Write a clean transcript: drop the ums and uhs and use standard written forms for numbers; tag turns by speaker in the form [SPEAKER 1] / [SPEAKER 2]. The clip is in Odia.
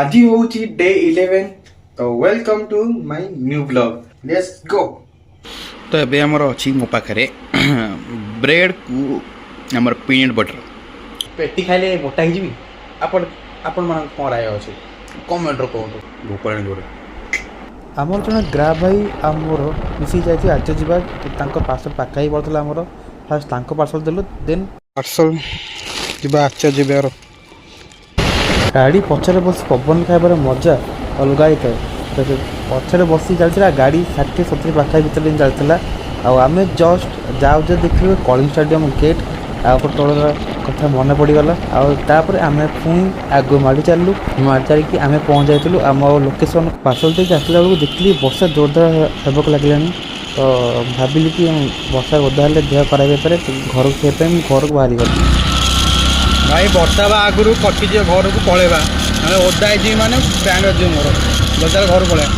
[SPEAKER 1] ଆଜି ହେଉଛି ଡେ 11। ତ welcome to my new vlog, let's go।
[SPEAKER 2] ତ ଏବେ ଆମର ଅଛି ମୋ ପାଖରେ ବ୍ରେଡ଼କୁ ଆମର ପିନଟ୍ ବଟର୍।
[SPEAKER 1] ପେଟି ଖାଇଲେ ମୋଟା ହେଇଯିବି? ଆପଣମାନଙ୍କ କ'ଣ ରାୟ ଅଛି, କମେଣ୍ଟରେ କୁହନ୍ତୁ।
[SPEAKER 2] ଭୋକ ହେଲାଣି ଜୋରେ।
[SPEAKER 1] ଆମର ଜଣେ ଗ୍ରା ଭାଇ ଆଉ ମୋର ମିଶିକି ଯାଇଥିଲୁ ଆଜି ଯିବା। ତାଙ୍କ ପାର୍ସଲ ପାଖା ହେଇ ପଡ଼ୁଥିଲା ଆମର। ଫାଷ୍ଟ ତାଙ୍କ ପାର୍ସଲ ଦେଲୁ, ଦେନ୍
[SPEAKER 2] ପାର୍ସଲ ଯିବା ଆଚାର୍ଯ୍ୟ ବିହାର।
[SPEAKER 1] ଗାଡ଼ି ପଛରେ ବସି ପବନ ଖାଇବାର ମଜା ଅଲଗା ହେଇଥାଏ। ତ ସେ ପଛରେ ବସି ଚାଲିଥିଲା ଗାଡ଼ି, 60-70 ପାଖା ଭିତରେ ହିଁ ଚାଲିଥିଲା। ଆଉ ଆମେ ଜଷ୍ଟ ଯାଉ ଯାଉ ଦେଖିଲୁ କଳିଙ୍ଗ ଷ୍ଟାଡ଼ିୟମ୍ ଗେଟ୍, ଆଉ ତଳର କଥା ମନେ ପଡ଼ିଗଲା। ଆଉ ତାପରେ ଆମେ ପୁଣି ଆଗକୁ ମାଡ଼ି ଚାଲିଲୁ। ମାଡ଼ି ଚାଲିକି ଆମେ ପହଞ୍ଚି ଯାଇଥିଲୁ ଆମ ଲୋକେସନ୍। ପାର୍ସଲ ଦେଇକି ଆସିଲା ବେଳକୁ ଦେଖିଲି ବର୍ଷା ଜୋରଦାର ହେବାକୁ ଲାଗିଲାଣି। ତ ଭାବିଲି କି ବର୍ଷା ଓଦା ହେଲେ ଦେହ ଖରାପ ହେଇପାରେ। ତ ଘରକୁ ସେଇପାଇଁ ମୁଁ ଘରକୁ ବାହାରି ଗଲି।
[SPEAKER 2] ଭାଇ, ବର୍ଷା ହେବା ଆଗରୁ କଟିଯିବ, ଘରକୁ ପଳେଇବା। ନହେଲେ ଓଦା ହେଇଯିବି, ମାନେ ପ୍ୟାଣ୍ଟ ବାଜିବ ମୋର। ଜଲ୍ଦି ଘରକୁ ପଳେଇବା।